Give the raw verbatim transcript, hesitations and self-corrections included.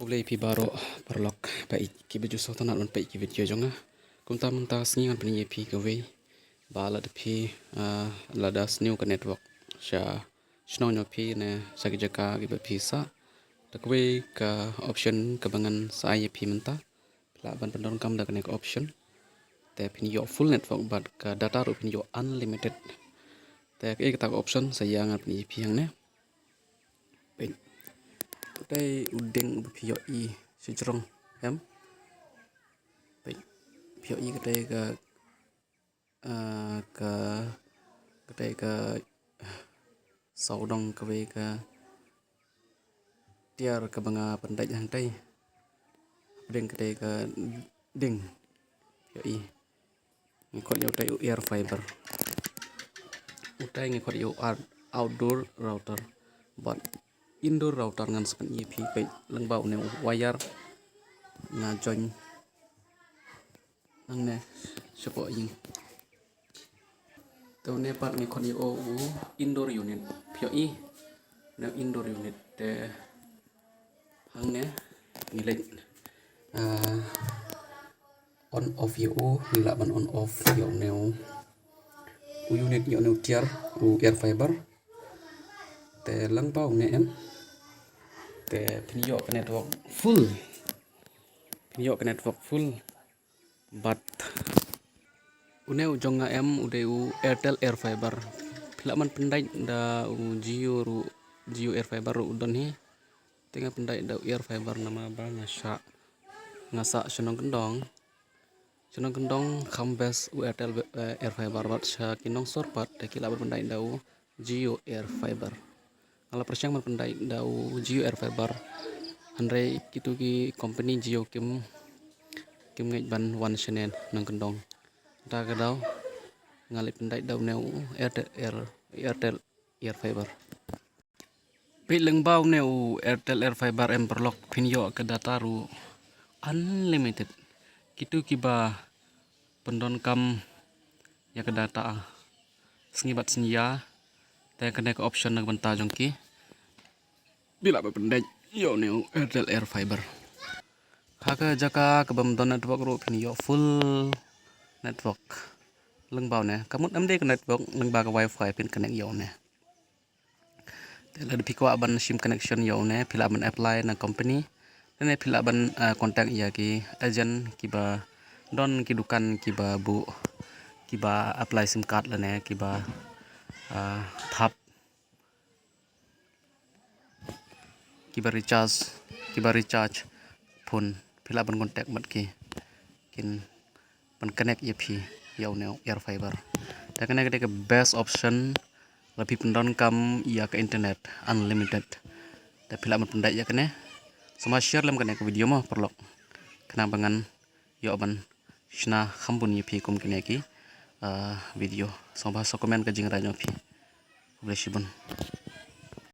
Khublei phi baroh paralok ba ïeit kiba ju sngewtynnat ban peit ki video jong nga. Kumta mynta sngi ngan pyni ïa phi kawei ba lada phi, ah, lada sniew ka network sha shnong jong phi ne sha ki jaka kiba phi sah, te kawei ka option kaba ngan sa ai ïa phi mynta, phi lah ban pyndonkam da kane ka option. Te phin ïoh full network bad ka data ruh phin ïoh unlimited. Te kaei kata ka option sa ïa ngan pyni ïa phi hangne. Peit. Utai u dieng uba phi ïohi shajrong, em. Peit. Phi ïohi katai ka, ah, ka, katai ka sawdong kawei ka tiar kaba nga pyndait hangtai. Hapdeng katai ka dieng. Phi ïohi. Ngi khot ïa utai u air fiber. Utai ngi khot ïa u ar-, outdoor router. Bad indoor router ngan sa pyni ïa phi, peit lyngba une u wire nga join nangne shapoh ïing. Te une pat ngi khot ïa u indoor unit. Phi ïohi. Une u indoor unit te hangne ngi leit, ah, on off ïa u, ngi lah ban on off ïa une u, u unit, ïa une u tiar u air fiber. Te lyngba une em. Te phin ïoh ka network full. Phin ïoh ka network full. Bad une u jong nga em u dei u Airtel Air Fiber. Phi lah ban pyndait da u Jio ruh, Jio Air Fiber ruh u don hi. Te nga pyndait da u Air Fiber namar ba nga sah, nga sah sha Nongkyndong. Sha Nongkyndong kham best u Airtel, eh, Air Fiber, bad sha ki nongsor pat te ki lah ban pyndait da u Jio Air Fiber. Nga la pyrshang ban pyndait da u Jio Air Fiber. Hynrei kitu ki company Jio kim, kim ngeit ban wan shane Nongkyndong. Te ka daw nga la pyndait da une u Airtel Air, Airtel Air Fiber. Peit lyngba une u Airtel Air Fiber em paralok, phin ïoh ka data ruh unlimited. Kitu kiba pyndonkam ïa ka data sngi bad sngi ïa, te kane ka option na ka bynta jong ki. Phi lah ban pyndait ïa une u Airtel Air Fiber. Ha ka jaka kabym don network ruh phin ïoh full network lyngba une. Ka mut em dei ka network, lyngba ka wifi phin connect ïa une. Te lada phi kwah ban shim connection ïa une, phi lah ban apply na company. Lane phi lah ban, ah, contact ïa ki agent kiba don ki dukan kiba buh, kiba apply sim card lane kiba, ah, thap, kiba recharge, kiba recharge phone. Phi lah ban contact bad ki, kin ban connect ïa phi ïa une u Air Fiber. Te kane ka dei ka best option lada phi pyndonkam ïa ka internet unlimited. Te phi lah ban pyndait ïa kane. Sngewbha share lem kane ka video mo paralok, khnang ba ngan ïoh ban shna kham bun ïa phi kum kine ki, ah, video. Sngewbha sa comment ka jingrai jong phi. Khublei shibun.